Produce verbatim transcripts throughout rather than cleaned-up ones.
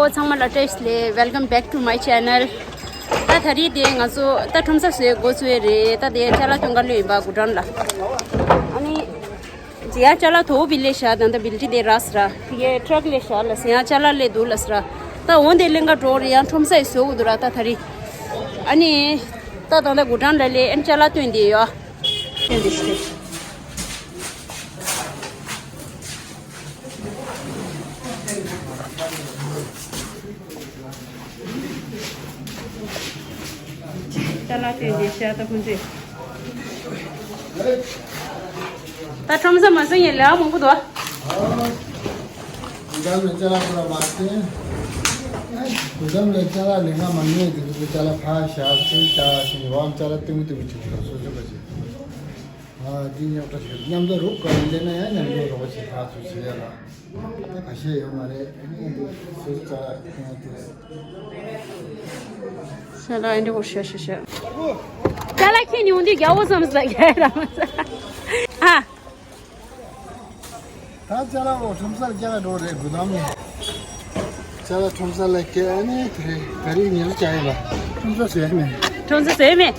ཨོ་ཚང་མ་ལ་བཀྲ་ཤིས་བདེ་ལེགས། Welcome back to my channel. ད་ད་རེས་དེ་ང་ཚོ་ད་ཁྲོམ་ས་བཟོས་འགོ་ཚུགས་ཡས་རེད། ད་དེ་ཅ་ལག་སྟོན་ག་སླེབས་ཡིན་པ་གུ་ཀྲང་ལ། ཨ་ནི་ཇི་ཡ་ཅ་ལག་དོ་བི་ལེ་ཤ་ད་ད་བིལ་ཏི་དེ་ར་སི་ར་ཡེ་ཊྲག་ལེ་ཤ་ལ་སི་ཡ་ཅ་ལག་ལེ་དུ་ལ་སི་ར། ད་འོན་དེ་ལེན་ག་འགྲོ་རེད། ཡང་ཁྲོམ་ས་ཡི་བཟོ་གུ་དུ་ར་ད་ད་རེས། ཨ་ནི་ད་ད་ད་གུ་ཀྲང་ལ་ལེ་ཨན་ཅ་ལག་སྟོན་དེ་ཡོད། སྟོན་དེ་ཤི། ཅ་ལག་སྟོན་དེ་ཤ་ད་ཁོང་ཚོས། ད་ཁྲོམ་ས་མ་སོང་ཡིན་ལ་མང་པོ་འདུག་གུ་ཀྲང་ལ་ཅ་ལག་ཁོ་ལ་མ་སྟོན། གུ་ཀྲང་ལ་ཅ་ལག་ལེན་ག་མ་ཉེས་དེ་གུ་ཅ་ལག་ཕ་ཤ་ཚུལ་ཅ་ལག་ཤིང་ཡོད་ཅ་ལག་སྟོན་གི་སྟོན་གི་ཅིག་སོ་སོ་པ་ཅིག་ཨ་འདི་ཉོག་ཏྲ་ཞིག་མཉམ་དུ་རུག་ག་ལེན་ན་ཡང་མཉམ་དུ་རོགས་ཞིག་ཕ་ཚུལ་བྱེད་ཡ་ལ། ད་ཁ་ཤས་ཡོད་མ་རེད། ཨ་ནི་འདི་སུ་ཅ་ལག་ཁྱེར་ཡ་དེ། ཤ་ལ་ཨེ་འདྲ་བོ་ཤ་ཤ་ཤ། ཅ་ལག་ཁྱེར་ནས་འོང་དུས་རྒྱལ་པོ་བསམ་ས་རྒྱལ་རམ་ས། ཨ། ད་ཅ་ལག་འོ་ཁྲོམ་སར་སྐྱེལ་ག་འགྲོ་རེད་གུ་དམ་ནས། ཅ་ལག་ཁྲོམ་སར་ལ་སྐྱེལ་ཨ་ནི་དེ་རེད་ག་རེ་ཉལ་སྐྱེལ་ཡོད་པ། ཁྲོམ་ས་བཟོས་མེད། ཁྲོམ་ས་བཟོས་མེད།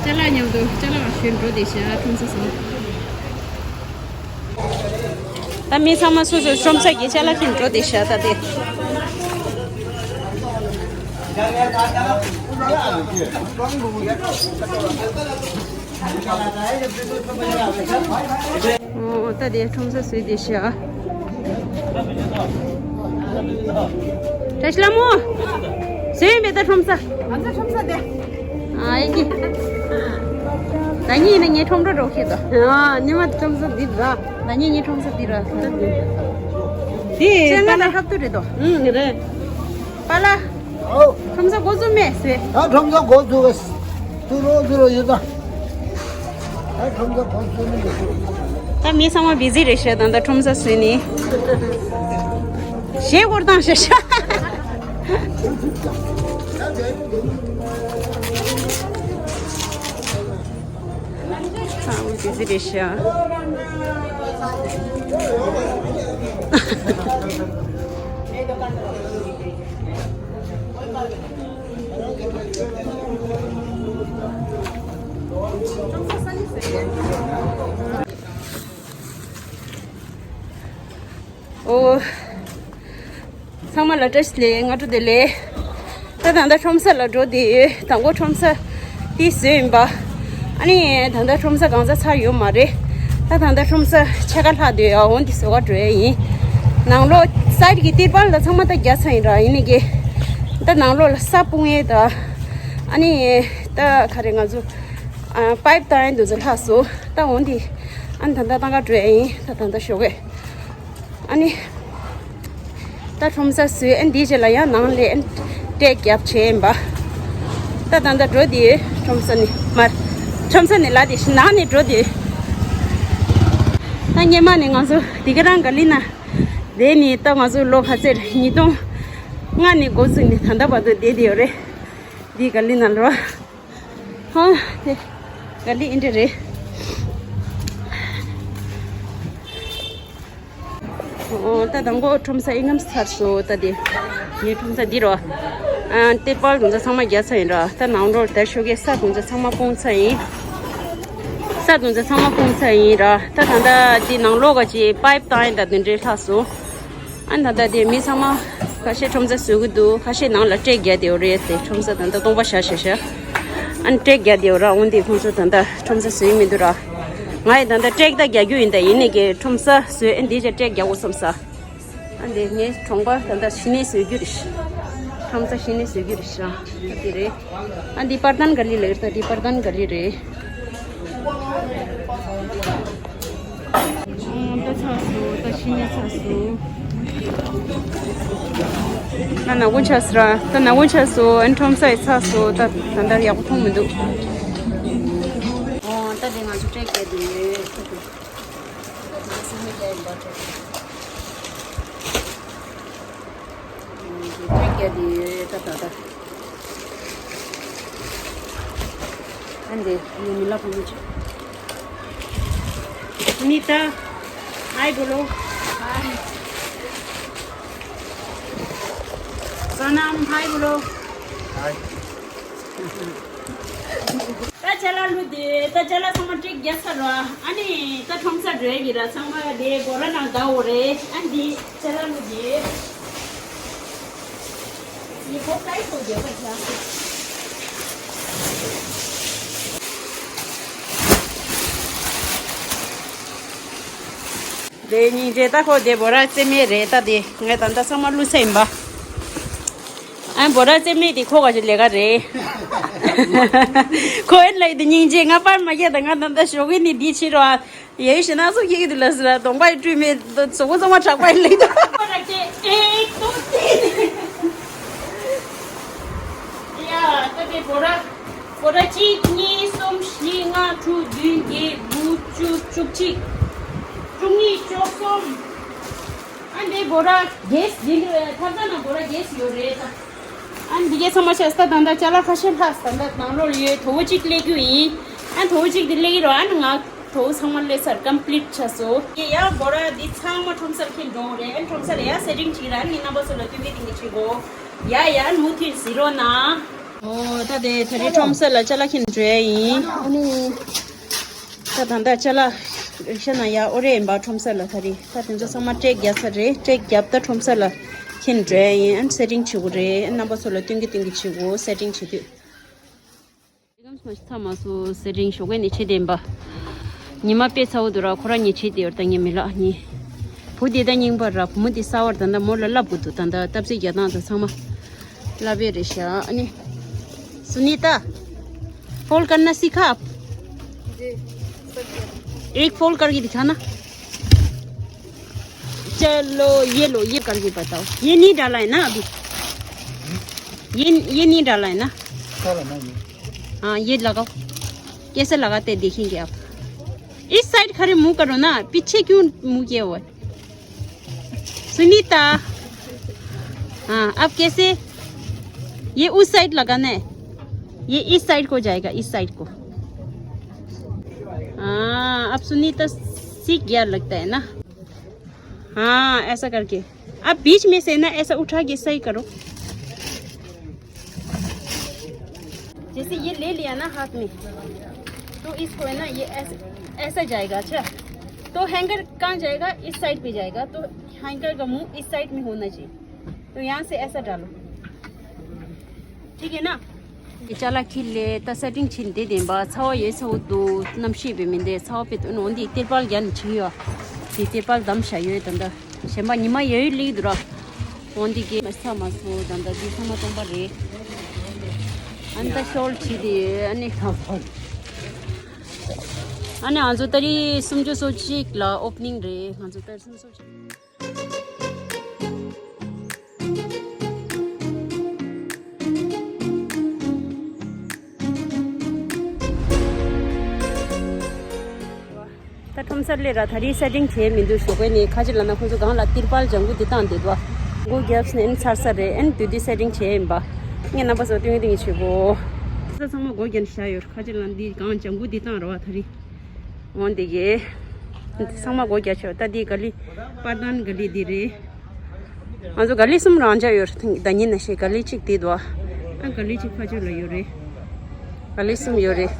ཅ་ལག་མཉམ་དུ་ཅ་ལག་ཞོན་འགྲོ་དེ་ཤ་ཁྲོམ་ས་སོང་། ད་མི་ཚང་མ་སོ་སོའི་ཁྲོམ་ས་གི་ཅ་ལག་ཁྱེར་འགྲོ་དེ་ཤ་ད་དེ། ཨོ་ད་དེ་ཁྲོམ་ས་བཟོས་དེ་ཤ། བཀྲ་ཤིས་ལྷ་མོ། བཟོས་ཡིན་པས་ད་ཁྲོམ་ས། ང་ཚོ་ཁྲོམ་ས་དེ། ཨ་ཡེ་ཀི། ད་ཉིན་ཡིན་ན་ངའི་ཁྲོམ་འགྲོ་འགྲོ་ཁྱེད་དོ། ཨ་ཉི་མ་ཁྲོམ་ས་འདི་ར། ད་ཉིན་ངའི་ཁྲོམ་ས་འདི་ར། དེ་ཅན་ང་ལ་ཧབ་ཏུ་རེད་དོ། ཨུང་རེད། པཱ་ལགས། ཨོ། ཁྲོམ་ས་འགོ་བཙུགས་མེད་ཟེར། ད་ཁྲོམ་ས་འགོ་བཙུགས་པ། ཏུ་རོ་ཏུ་རོ་ཡོད་ད། ད་ཁྲོམ་ས་འགོ་བཙུགས་ནི་མེད། ད་མི་ཚང་མ་བི་ཟི་རེད་ཤག་ད་ད་ཁྲོམ་ས་བཟོས་ནི། གཞས་སྐོར་བཏང་ཤག་ཤག་ཨ་འུ་དེ་ཟི་རེད་ཤག་ཨོ། ཚང་མ་ལ་བཀྲ་ཤིས་བདེ་ལེགས། སྔ་དྲོ་བདེ་ལེགས། ད་ད་ལྟ་ཁྲོམ་ས་ལ་འགྲོ་བསྡད་ཡོད། དང་པོ་ཁྲོམ་ས་དེ་བཟོས་ཡིན་པ། ཨ་ནི་ད་ལྟ་ཁྲོམ་ས་གང་ཚ་ཚར་ཡོད་མ་རེད། ད་ད་ལྟ་ཁྲོམ་ས་ཕྱེད་ཀ་ལྷག་བསྡད་ཡོད། འོན་ཏེ་བཟོ་ག་འགྲོ་ཡ་ཡིན། ནང་ལོགས་སའིཌ་གི་ཏིར་པལ་ད་ཚང་མ་ད་རྒྱག་ཚར་ཡིན་ར། ཡིན་ནི་གི་ད་ནང་ལོགས་ལ་ས་སྤུངས་ཡས་ད། ཨ་ནི་ད་ག་རེ་ང་ཚོ་ཨ་པའིབ་བཏང་ཡས་འདུག་ཚོ་ལྷག་སོང་། ད་འོན་ཏེ་ཨ་ནི་ད་ད་ལྟ་ག་འགྲོ་ཡ་ཡིན། ད་ད་ལྟ་ཞོགས་གས། ཨ་ནི། ད་ཁྲོམ་ས་བཟོས་ཨན་དེའི་རྗེས་ལ་ཡང་ནང་ལས་ཨན་ཊེག་རྒྱབ་བྱས་ཡིན་པ། ད་ད་ད་འགྲོ་དེ་ཁྲོམ་ས་ནས་མར། ཁྲོམ་ས་ནས་ལ་དེ་ཤི་ནང་ནས་འགྲོ་དེ། ད་སྔོན་མ་ནས་ང་ཚོ་དེ་ག་རང་ག་ལི་ན། དེ་ནས་ད་ང་ཚོ་ལོ་ག་ཚོད་རེད། ཉིས་སྟོང་ལྔ་ནས་འགོ་བཙུགས་ནས་ད་ལྟ་བར་དུ་བསྡད་དེ་ཡོད་རེད། དེ་ག་ལི་ན་ལོ། ཧ། དེ་ག་ལི་ཨིན་དྲ་རེད། ཨོ། ད་དང་པོ་ཁྲོམ་ས་ཨི་ངམ་ཚར་སོང་། ད་དེ་ངའི་ཁྲོམ་ས་འདི་རོ། ཨ་ཏེ་པལ་དུང་ཚ་ཚང་མ་རྒྱ་ཚ་ཡིན་ར། ད་ནང་རོར་དར་ཤོག་གེ་ས་དུང་ཚ་ཚང་མ་སྤུངས་ཚ་ཡིན། ས་དུང་ཚ་ཚང་མ་སྤུངས་ཚ་ཡིན་ར། ད་ད་ད་འདི་ནང་ལོག་ག་ཅི་པའིབ་བཏང་ཡིན། ད་དེ་འདྲའི་ལྷག་སོང་། ཨ་ད་ད་དེ་མི་ཚང་མ་ཁ་ཤས་ཁྲོམ་ཚ་བཟོ་གི་འདུག་ཁ་ཤས་ནང་ལ་ཊེག་རྒྱག་དེ་ཡོད་རེད་དེ། ཁྲོམ་ཚ་ད་ད་སྟོང་པ་བཞག་བཞག་བཞག་ཨ་ཊེག་རྒྱག་དེ་ཡོད་ར། འོན་ཏེ་ཁོང་ཚོ་ད་ད་ཁྲོམ་ཚ་བཟོ་ཡི་མི་འདུག་ར། ང་ཡི་ད་ད་ཊེག་ད་རྒྱག་རྒྱུ་ཡིན། ད་ཡིན་ནི་གི་ཁྲོམ་ཚ་བཟོས་ཨ་འདི་ཅ་ཊེག་རྒྱག་དགོས་བསམ་ས། ཨ་འདི་ངའི་གྲོང་པ་ད་ལྟ་གཞི་ནས་བཟོ་རྒྱུ་རེད། ཁྲོམ་ས་གཞི་ནས་བཟོ་རྒྱུ་རེད་ཤག་ཨ་འདི་རེད། ཨ་འདི་པར་ཏན་ག་ལི་ལེར་ད་འདི་པར་ཏན་ག་ལི་རེད། ཨ་ད་ཚགས་སོ། ད་གཞི་ནས་ཚགས་སོ། ད་ནག་པོ་ཆགས་སོ་ར། ད་ནག་པོ་ཆགས་སོ། ཨན་ཁྲོམ་ས་ཡི་ཚགས་སོ། ད་ད་ལྟ་ཡག་པོ་མཐོང་མི་འདུག་ཨོ་ད་དེ་ང་ཚོ་ཊེག་རྒྱག་དེ་ཡོད། ཊེག་རྒྱག་དེ་ཡོད། ད་ད་ད། ཨ་འདི་ཡུལ་མི་ལ་ཕུ་མི་ཆུ། सुनीता, हाय बोलो। हाय। सनम, हाय बोलो। हाय। ད་ཅ་ལག་བླུགས་དེ། ད་ཅ་ལག་ཚང་མ་སྒྲིག་རྒྱག་ཚར་ར། ཨ་ནི་ད་ཁྲོམ་སར་འགྲོ་ཡི་ར། ཚང་མ་དེ་སྦོ་ར་ནང་ལྟ་འོ་རེད། ཨ་འདི་ཅ་ལག་བླུགས་དེ། དེ་སྙིང་རྗེ། ད་ཁོ་དེ་སྦོ་ར་རྩེ་མེད་རེད། ད་དེ་ངས་ད་ལྟ་ཚང་མ་བླུགས་ཚར་ཡིན་པ། ཨ་སྦོ་ར་རྩེ་མེད་དེ་ཁོ་ག་ཅི་ལས་ཀ་རེད། ཁོ་ཨེ་ལ་དེ་སྙིང་རྗེ། ང་པར་མ་རྒྱག་ད། ང་ད་ལྟ་ཞོགས་ཀས་ནས་འདི་བྱེད་རོགས། ཡ་ཡི་ཞེ་ན་སོ་ཁྱེད་ཀྱི་དུ་ལ་ཟེར་ར། གདོང་པ་ཡི་བཀྲུས་མེད་དོ། གཟུགས་པོ་ཚང་མ་དྲག་པ་ཡི་ལེགས་དོ། ཡ་ད་དེ་སྦོ་ར་སྦོ་ར་གཅིག་གཉིས་གསུམ་བཞི་ལྔ་དྲུག་བདུན་བརྒྱད་དགུ་བཅུ་བཅུ་གཅིག་བཅུ་གཉིས་བཅུ་གསུམ། ཨ་འདི་སྦོ་ར་གེས་འདི་འདྲ་ཐབ་ཚང་ནང་སྦོ་ར་གེས་ཡོད་རེད་ད། ཨ་འདི་གེ་ཚང་མ་ཤ་སྟག་ད་ལྟ་ཅ་ལག་ཁ་ཤས་ལྷག་ད་ལྟ་ནང་ལོགས་ཡོད། དོ་བོ་གཅིག་སླེབས་རྒྱུ་ཡིན། ཨ་དོ་བོ་གཅིག་འདི་སླེབས་ཀྱི་རོ། ཨ་ནི་ང་དོ་བོ་ཚང་མ་སླེབས་ཚར། ཀམ་པི་ལིཊ་ཆགས་སོང་། ཡ་ཡ་སྦོ་ར་འདི་ཚང་མ་ཁྲོམ་སར་འཁྱེར་འགྲོ་རེད། ཨ་ཁྲོམ་སར་ཡ་སེ་ཊིང་བྱེད་ཀྱི་ར། ཨ་ནི་རྣམ་པ་ཚོ་ལ་སྟོན་གི་སྟོན་གི་བྱེད་དགོས། ཡ་ཡ་མུ་མཐུད་གཟིགས་རོགས་གནང་། ཨོ་ད་དེ་ད་རེས་ཁྲོམ་སར་ལ་ཅ་ལག་འཁྱེར་འགྲོ་ཡ་ཡིན། ཨ་ནི། ད་ད་ལྟ་ཅ་ལག་རིག་ཤ་ནང་ཡར་ཨོ་རེད་ཡིན་པ། ཁྲོམ་སར་ལ་ད་རེས་ད་དེ་ཚོ་ཚང་མ་ཊེག་རྒྱག་ཚར་རེད། ཊེག་རྒྱབ་ད་ཁྲོམ་སར་ལ་འཁྱེར་འགྲོ་ཡ་ཡིན། ཨན་སེ་ཊིང་བྱེད་དགོས་རེད། རྣམ་པ་ཚོ་ལ་སྟོན་གི་སྟོན་གི་བྱེད་དགོས། སེ་ཊིང་བྱེད་དུས་ལས་ཀ་མ་ཚར་མ་སོང་། སེ་ཊིང་ཞོགས་ཀས་ནས་བྱེད་བསྡད་ཡིན་པ། ཉི་མ་དཔེ་ཚ་བོ་འདུག་ར། ཁོ་རང་གཉིས་བྱེད་བསྡད་ཡོད་རེད། ད་ངས་མི་ལ་གཉིས། བུ་དེ་ད་རྙིང་པ་ར། བུ་མོ་དེ་གསར་བ་རེད། ད་ལྟ་མོ་ལ་བསླབ་དགོས་འདུག་ད་ལྟ་སྟབས་གཅིག་རྒྱག་སྟངས་དང་ཚང་མ་བསླབ་ཡས་རེད་ཤག་ཨ་ནི། सुनीता, फोल्ड करना सीखा आप? जी, सब किया। एक फोल्ड करके दिखाना। चलो, ये लो, ये करके बताओ। ये नहीं डाला है ना अभी? ये, ये नहीं डाला है ना? डाला ना ये। हाँ, ये लगाओ। कैसे लगाते हैं देखेंगे आप। इस साइड खड़े मुंह करो ना, पीछे क्यों मुंह किया हुआ है? सुनीता, हाँ, अब कैसे? ये उस साइड लगाना है, ये इस साइड को जाएगा, इस साइड को। हाँ, अब सुनीता सीख गया लगता है ना। हाँ, ऐसा करके अब बीच में से ना ऐसा उठा के सही करो। जैसे ये ले लिया ना हाथ में, तो इसको है ना, ये ऐसे, ऐसा जाएगा। अच्छा, तो हैंगर कहाँ जाएगा? इस साइड पे जाएगा। तो हैंगर का मुंह इस साइड में होना चाहिए। तो यहाँ से ऐसा डालो, ठीक है ना? ཅ་ལག་འཁྱེར་ལས་ད་སེ་ཊིང་བྱེད་བསྡད་ཡིན་པ། ཚ་བ་ཡོད་ཚ་བོ་འདུག་གནམ་གཤིས་དཔེ་མི་བདེ། ཚ་བ་དཔེ་འདུག་འོན་ཏེ་ཏིར་པལ་རྒྱབ་ནས་བྱས་ཡོད། དེ་ཏིར་པལ་བསྡམས་བཞག་ཡོད། ད་ལྟ་གཞན་པ་ཉི་མ་ཡོད་ཡོད་སླེབས་འདུག་ར། འོན་ཏེ་གེ་མ་ཚ་མ་སོང་། ད་ལྟ་འདི་ཚང་མ་སྟོང་པ་རེད། ཨ་ནི་ད་ཤོལ་བྱས་ཏེ་ཨ་ནི། ཨ་ནི་ང་ཚོ་ཏ་རིག་སུམ་ཅུ་སོ་གཅིག་ལ་ཨོ་པ་ནིང་རེད། ང་ཚོ་ཏ་རིག་སུམ་ཅུ་སོ་གཅིག་ད་ཁྲོམ་སར་སླེབས་ར། ད་རེས་སེ་ཊིང་བྱས་མི་འདུག་ཞོགས་པ་ནས། ཁ་ཅིག་ལབ་ན་ཁོ་ཚོ་སྒང་ལ་ཏིར་པལ་ལྗང་གུ་འདི་བཏང་བསྡད་འདུག་མགོ་བརྒྱབ་ནས་ཨ་ནི་ཚར་ས་རེད། ཨ་ནི་དེ་དུས་སེ་ཊིང་བྱས་ཡིན་པ། ངས་རྣམ་པ་ཚོ་སྟོན་གི་སྟོན་གི་བྱེད་གོ། ས་ཚང་མ་སྒོ་བརྒྱབ་ནས་བཞག་ཡོད། ཁ་ཅིག་ལ་འདི་སྒང་ལྗང་གུ་འདི་བཏང་ར་བ། ད་རེས་འོན་ཏེ་གེ་འདི་ཚང་མ་སྒོ་བརྒྱབ་ཆོག་ད་འདི་ག་ལི་པར་དན་ག་ལི་འདི་རེད། ང་ཚོ་ག་ལི་གསུམ་རང་འཇགས་ཡོད་རེད། ད་ཉིན་ན་ཤེས། ག་ལི་གཅིག་དེ་དུ་ཨ། ག་ལི་གཅིག་ཕ་ཆོས་ལ་ཡོད་རེད། ག་ལི་གསུམ་ཡོད་རེད།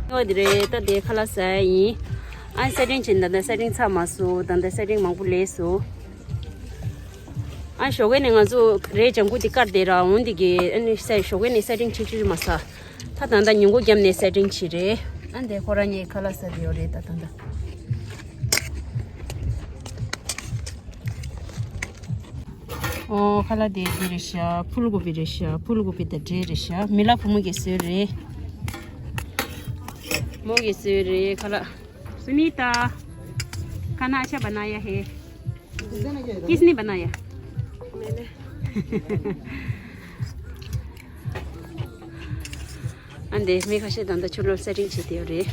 ཨོ་དེ་རེད། ད་དེ་ཁ་ལག་ཟ་ཡ་ཡིན། ཨ་སེ་ཊིང་བྱེད། ད་ལྟ་སེ་ཊིང་ཚར་མ་སོང་། ད་ལྟ་སེ་ཊིང་མང་པོ་ལས་སོང་། ཨ་ཞོགས་ཀས་ནས་ང་ཚོ་རས་ལྗང་གུ་དེ་བཀར་བསྡད་ར། འོན་ཏེ་གེ་ཨ་ནི་སེ་ཞོགས་ཀས་ནས་སེ་ཊིང་བྱེད་བཅུག་མ་ས། ད་ད་ལྟ་ཉིན་གུང་རྒྱབ་ནས་སེ་ཊིང་བྱེད་རེད། ཨ་འདི་ཁོ་རང་གཉིས་ཁ་ལག་ཟ་བསྡད་ཡོད་རེད། ད་ད་ལྟ། ཨོ་ཁ་ལག་དེ་དེ་རེད་ཤག་ཕུལ་གོ་བི་རེད་ཤག་ཕུལ་གོ་བི་དང་འབྲས་རེད་ཤག་མི་ལ་བུ་མོ་གིས་བཟོས་རེད། མོ་གིས་བཟོས་རེད་ཁ་ལག་སུ་ནི་ཏ། खाना अच्छा बनाया है। किसने बनाया? मैंने। ཨ་འདི་མི་ཁ་ཤས་ད་ལྟ་ཆུ་ལོག་སེ་ཊིང་བྱེད་བསྡད་ཡོད་རེད།